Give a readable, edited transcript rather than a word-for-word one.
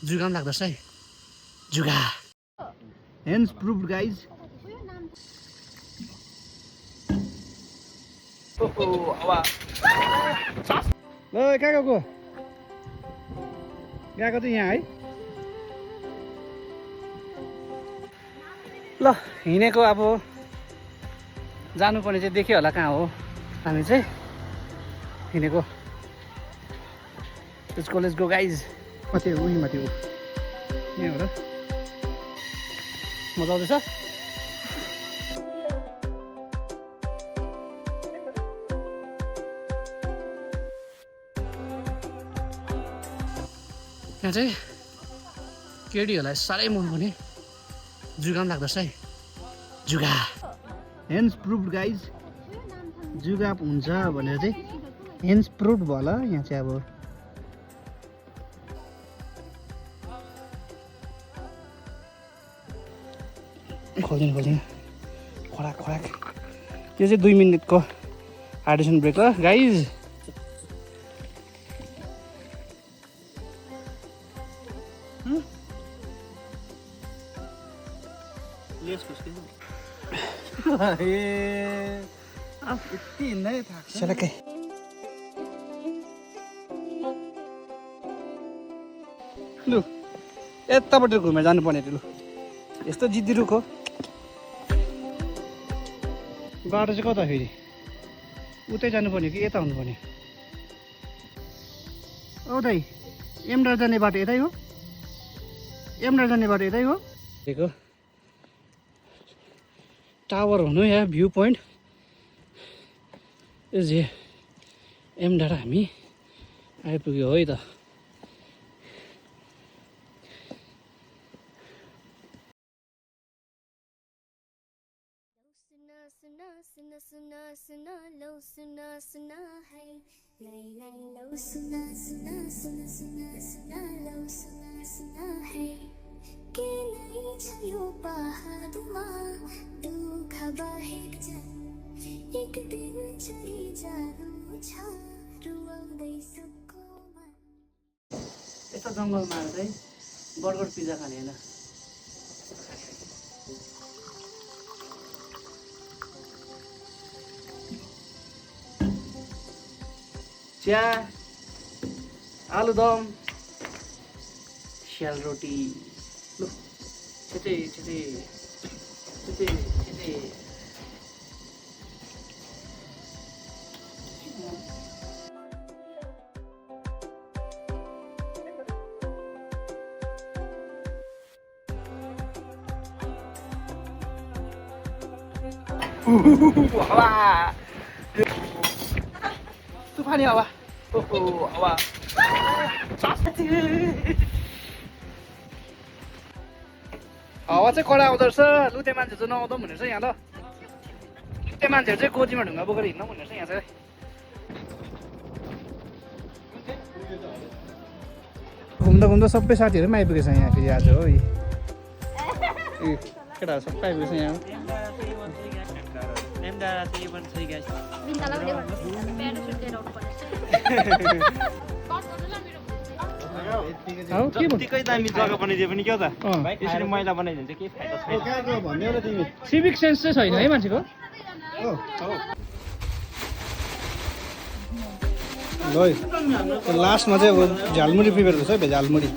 जुगाम लाग्दछ है जुगा हेन्स प्रुभड गाइज ल कहाँ गएको गएको त यहाँ है ल हिँडेको अब जानुपर्ने चाहिँ देख्यो होला कहाँ हो हामी चाहिँ हिँडेको लेट्स गो गाइज माथि उही माथि हो यहाँ हो र मजा आउँदैछ यहाँ चाहिँ केटीहरूलाई साह्रै मन पर्ने जुगाम लाग्दछ है जुगा हेन्स प्रुभड गाइज जुगा हुन्छ भनेर चाहिँ हेन्स प्रुभड भयो होला यहाँ चाहिँ अब खोल्दिनु खोराक त्यो चाहिँ 2 मिनटको हाइड्रेसन ब्रेक ल गाइज यति हिँड्नै थाक्छ लु यतापट्टि घुमेर जानुपर्ने लु यस्तो जिद्दी रुख हो बाटो चाहिँ कता फेरि उतै जानुपर्ने कि यता हुनुपर्ने औ दाइ एमडार जाने बाटो यतै हो एमडार जाने बाटो यतै हो देखो टावर हुनु या भ्यू पोइन्ट जे एमडार हामी आइपुग्यो है त सुना लो सुना है लै लो सुना लो सुना है के नै छयो पहाडमा दुःख बाहेक जन एक दिन चली जानु छ रुवाउँदै सुको मन यस्तो जङ्गलमा चाहिँ बर्गर पिज्जा खाने हैन चिया आलुदम सेलरोटी लु छिटै हावा तूफानी हावा हावा हावा चाहिँ कडा आउँदो रहेछ लुते मान्छे चाहिँ नआउँदो भनेर चाहिँ यहाँ ल लुते मान्छेहरू चाहिँ गोजीमा ढुङ्गा बोकेर हिँड्नु भनेर चाहिँ यहाँ चाहिँ घुम्दा सबै साथीहरू पनि आइपुगेछ यहाँ फेरि आज हो केटाहरू सबै आइपुगेछ यहाँ यतिकै दामी जग्गा बनाइदियो पनि क्या त यसरी मैला बनाइदिन्छ केही फाइदा छैन सिभिक सेन्स चाहिँ छैन है मान्छेको ल लास्टमा चाहिँ अब झालमुरी प्रिपेयर गर्छ है झालमुरी